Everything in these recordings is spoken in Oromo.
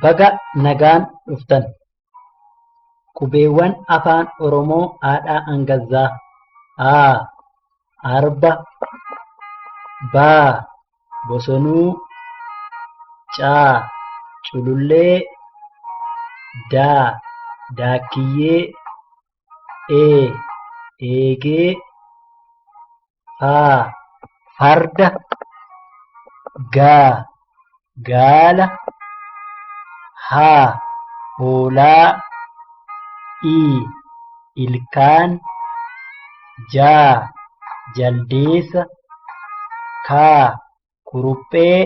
Baga nagaan dhuftan. Qubeewwan Afaan Oromoo haadhaa hanga Z. A. Arba B. Bosonuu C. Culullee D. Daakkiyyee E. Eegee F. Farda G. Gaala H. Hoolaa I. Ilkaan J. Jaldeessa K. Kuruphee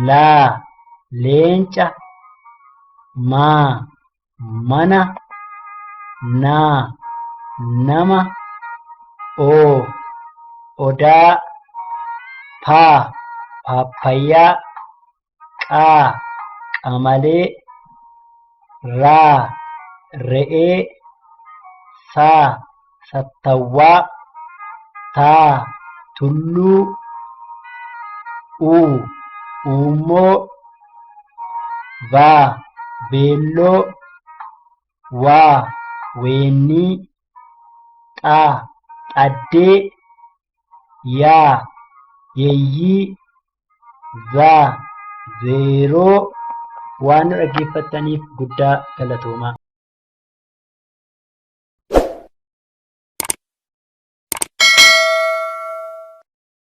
L. Leenca M. Mana N. Nama O. Odaa P. Paappayyaa Q. Qamalee R. Re'ee S. Sattawwaa T. Tulluu U. Uummoo V. Beelloo W. Weennii X. Xaddee Y. Yeeyyii Z. Zeeroo. Waan nu dhaggeeffattaniif guddaa galatoomaa.